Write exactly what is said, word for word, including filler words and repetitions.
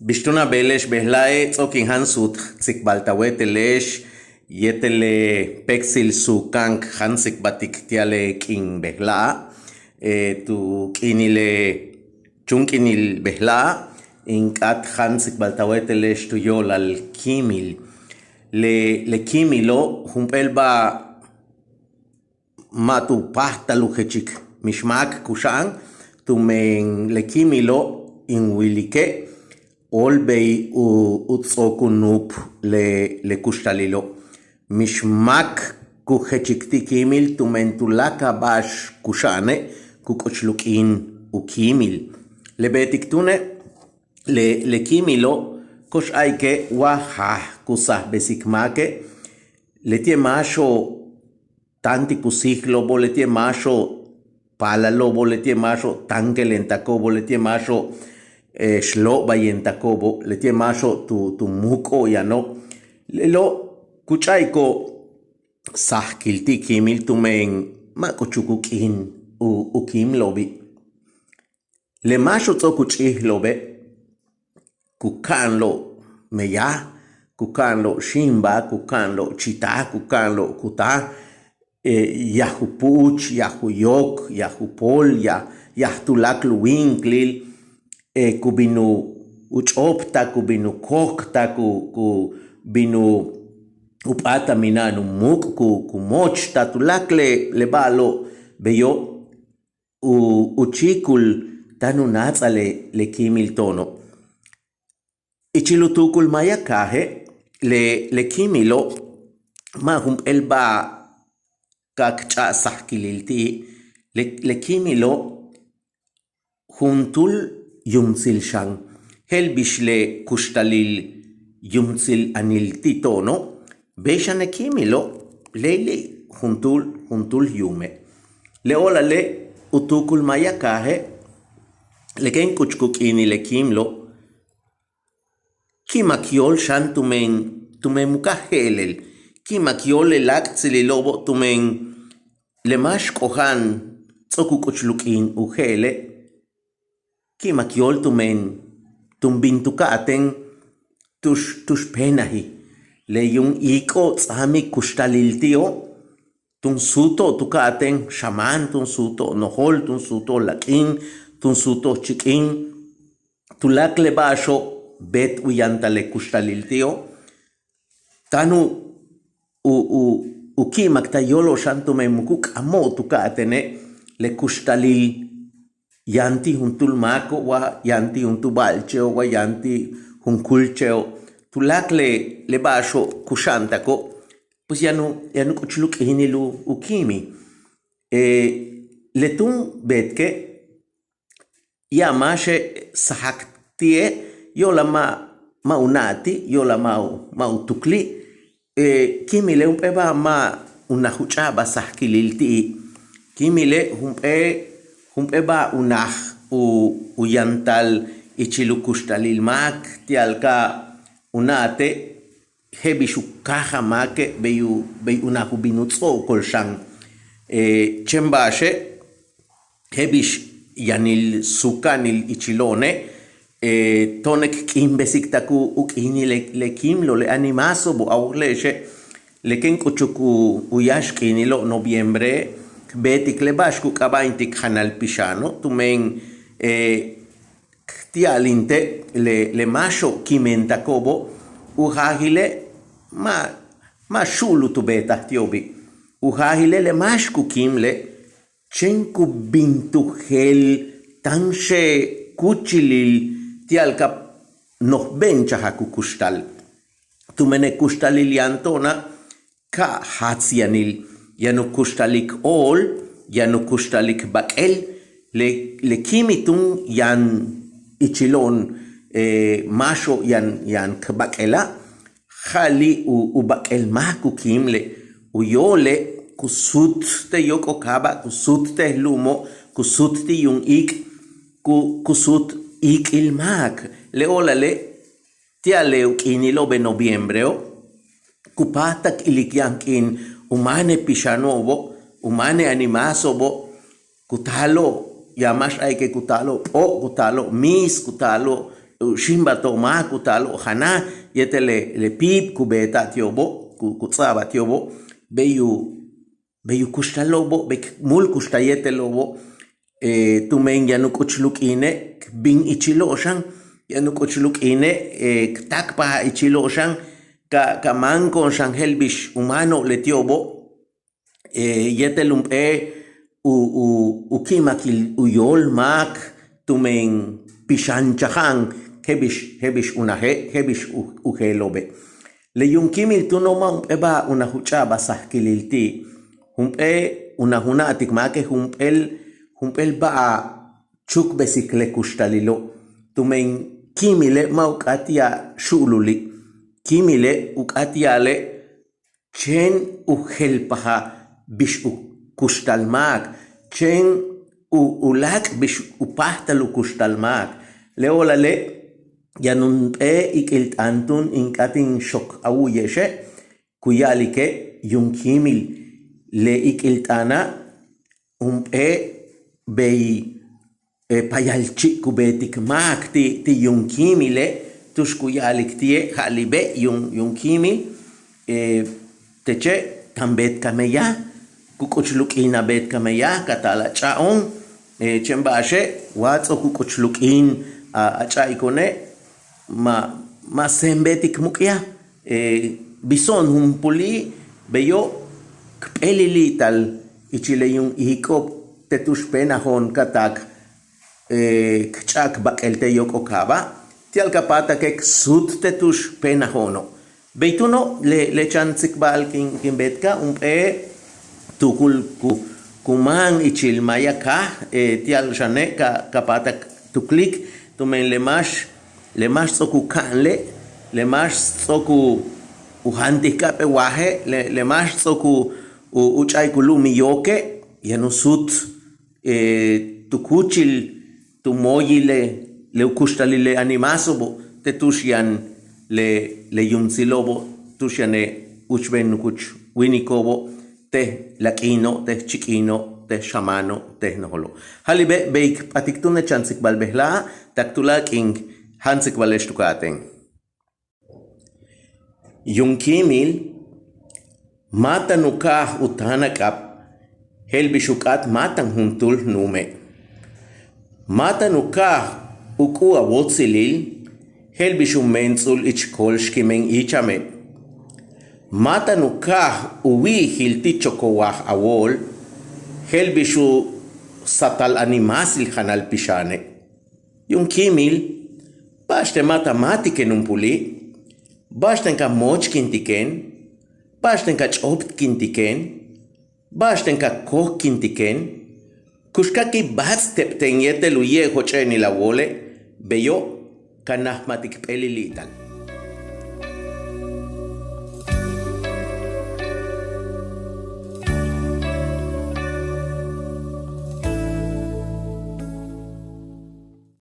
Bix túun a beele'ex bejla'e', ts'o'ok in jáan suut tsikbalt a wéetele'ex yéetel le péektsil suukan k jáan tsikbaltik ti'al le k'iin bejla'a', tu k'iinil le chúun k'iinil bejla'a', in k'áat jáan tsikbalt a wéetele'ex tu yo'olal kíimil. Le le kíimilo' jump'éel ba'al ma' tu páajtal u jechik mix máak kuxa'an, tumen le kíimilo' in wilike' óol bey u ts'o'ok u nuup le le kuxtalilo'. Mix máak ku jechik ti' kíimil tumen tuláakal ba'ax kuxa'ane' ku k'uchul u k'iin u kíimil. Le beetik túune' le le kíimilo' ko'ox a'alike' wa jaaj ku sajbesik máake', leti'e' máaxo'ob táantik u síijlo'obo', leti'e' máaxo'ob paalalo'obo', leti'e' máaxo'ob táankelentako'obo', leti'e' máaxo'ob xlo'obayentako'obo', leti'e' máaxo'ob tu tu muuk'o'ob yano'. Lelo' ku ch'a'iko'ob sajkil ti' kíimil tumen ma' k'uchuk u k'iin u kíimlo'obi'. Le máaxo'ob ts'o'ok u ch'íijilo'obe' ku ka'anlo'ob meyaj, ku ka'anlo'ob xíimbal, ku ka'anlo'ob chitaj, ku ka'anlo'ob kutaj, yaj u puuch, yaj u yok, yaj u pool, yaj yaj tuláakal u wíinklil, ku bin u ch'ooptaj, ku bin u kóoktaj, ku ku bin u p'áatal mina'an u muuk', ku ku moochtaj, tuláakal le ba'alo' beyo' u u chíikul táan u náats'al le le kíimil to'ono'. Ichil u tuukul maaya kaaje' le le kíimilo' ma' jump'éel ba'al ka k ch'a'aj sajkilil ti'i'. Le le kíimilo' juntúul yuumtsil xan je'el bix le kuxtalil yuumtsil anil ti' to'ono', bey xane' kíimilo' leyli' juntúul juntúul yuume'. Le o'olale' u tuukul maaya kaaje' le kéen k'uchuk u k'iinil le kíimlo' ki'imak yóol xan tumen tumen muka'aj je'elel. Ki'imak yóol le láak'tsililo'obo' tumen le máax k'oja'an ts'o'ok u k'uchul u k'iin u je'ele'. Ki'imak yóol tumen tun bin tu ka'atéen tux tux péenaji. Le yuum iik'o' ts'aamik kuxtalil ti'o' tun suuto'ob tu ka'atéen xamáan, tun suuto'ob nojol, tun suuto'ob lak'in, tun suuto'ob chik'in. Tuláakal le ba'axo'ob beet u yantal le kuxtalil ti'o'. Táan u u u ki'imaktal yóolo'ob xan tumen muk u k'amo'ob tu ka'atéene' le kuxtalil yaan ti' juntúul máako', wa yaan ti' juntúul ba'alche'o', wa yaan ti' jun kúulche'o'. Tuláakal le le ba'axo'ob kuxa'antako' pues yaan u yaan u k'uchul u k'iinil u kíimil. Le túun beetike' ya'ab máaxe' sajak ti'e' yo'olal ma' ma' u na'ati', yo'olal ma' u ma' u tukli'. Kíimile' jump'éel ba'al ma' unaj u ch'a'abal sajkilil ti'i'. Kíimile' jump'éel jump'éel ba'al unaj u u yantal ichil u kuxtalil máak ti'al ka u na'ate' je'el bix u káajal máake' bey u bey unaj u bin u ts'o'okol xan. Chéen ba'axe' je'el bix yanil suuka'anil ichilo'one' to'one' k k'iimbesik tak u k'iinil le le kíimlo', le animaso'obo'. A wojle'exe' le kéen k'uchuk u yáax k'iinilo' noviembre k beetik le ba'ax ku k'aaba'intik janal pixano' tumen k ti'alinte' le le máaxo'ob kiimentako'obo'. U jaajile' ma' ma' xu'ulul tu beetaj ti'obi'. U jaajile' le máax ku kíimle' chéen ku bin tu jeel táanxel kúuchilil ti'al ka noj be'enchajak u kuxtal. Tumene' kuxtalil yaan to'ona' ka' jaats yanil, yaan u kuxtalik óol, yaan u kuxtalik bak'el. Le le kíimil túun yaan ichilo'on máaxo'ob yaan yaan k bak'ela'. Ja'ali' u u bak'el máak ku kíimle', u yóole' ku suut te' yóok'ol kaaba', ku suut te' lu'umo', ku suut ti' yuum iik', ku ku suut iik'il máak. Le o'olale' ti'al le u k'iinilo'ob le noviembreo' ku páajtal k ilik yaan k'iin u máane' pixano'obo', u máane' animaso'obo', ku taalo'ob yaan máax a'alike' ku taalo'ob p'o', ku taalo'ob miis, ku taalo'ob u xíimbal to'on máak u taalo'ob janal yéetel le píib ku beeta'ab ti'obo', ku ts'a'aba'ab ti'obo', bey u bey u kuxtalo'obo', bey k múul kuxtal yéetelo'obo'. Tumen yaan u k'uchul u k'iine' k bin ichilo'ob xan, yaan u k'uchul u k'iine' k táakpajal ichilo'ob xan, ka ka máankon xan je'el bix u máano'ob leti'obo'. Yéetel jump'éel u u u ki'imakil u yóol máak tumen pixanchaja'an je'el bix je'el bix unaje' je'el bix u jeelo'obe'. Le yuum kíimil túuno' ma' jump'éel ba'al unaj u ch'a'abal sajkilil ti'. Jump'éel unaj u na'atik máake' jump'éel jump'éel ba'al chúukbesik le kuxtalilo'. Tumen kíimile' ma' u k'áat ya'al xu'ululi'. Kíimile' u k'áat ya'ale' chéen u jelpajal bix u kuxtal máak, chéen u u láak' bix u páajtal u kuxtal máak. Le o'olale' yaan jump'éel ik'il t'aan túun in k'áat in xook a wu'uye'exe', ku ya'alike' yuum kíimil. Le ik'il t'aana' jump'éel bey payalchi' ku beetik máak ti' ti' yuum kíimile', tu'ux ku ya'alik ti'e' ja'alibe' yuum yuum kíimil. Teche' táan beet ka meyaj, ku k'uchul u k'iin a beet ka meyaj ka taal a ch'a'o'on. Chéen ba'axe' wa ts'o'ok u k'uchul u k'iin a ch'a'iko'one' ma' ma' séen beetik muk'yaj. Biso'on jumpuli' beyo' k p'éelili'tal ichil le yuum iiko'ob te tu'ux péenajo'on ka taak k ch'a'ak bak'el te' yóok'ol kaaba', ti'al ka p'áatake' k suut te' tu'ux péenajo'ono'. Bey túuno' le le chan tsikbal kin kin beetika' jump'éel tuukul ku ku máan ichil maaya kaaj, ti'al xane' ka ka p'áatak tuklik tumen le máax le máax ts'o'ok u ka'anle', le máax ts'o'ok u jantik ka'ap'éel waaje', le le máax ts'o'ok u u ch'a'ik u lu'umil yóoke', yaan u suut tu kúuchil tu mooyil le le u kuxtalil le animaso'obo' te' tu'ux yaan le le yuumtsilo'obo' tu'ux yane' úuchben nukuch wíiniko'obo', te' lak'ino', te' chi'ik'ino', te' xamano', te' nojolo'. Ja'alibe' bey k p'atik túune' chan tsikbal bejela'a', tak tuláakal k'iin jan tsikbale'ex tu ka'atéen. Yuum kíimil máatan u káaj u táan a k'ab je'el bix u k'áat máatan juntúul nuume'. Máatan u káaj u k'u a wóotsilil je'el bix u meentsul ich kool xkimen íichame'. Máatan u káaj u wi'ijil ti' chokowaj a wóol je'el bix u satal animasil janal pixane'. Yuum kíimil ba'axten ma' ta máatiken jumpuli', ba'axten ka moochkintiken, ba'axten ka ch'óopkintiken, ba'axten ka kóokkintiken, kux ka kibáatstebten yéetel u ye'ejoch'e'enil a wóole', beyo' ka najmatik p'éelili'tal.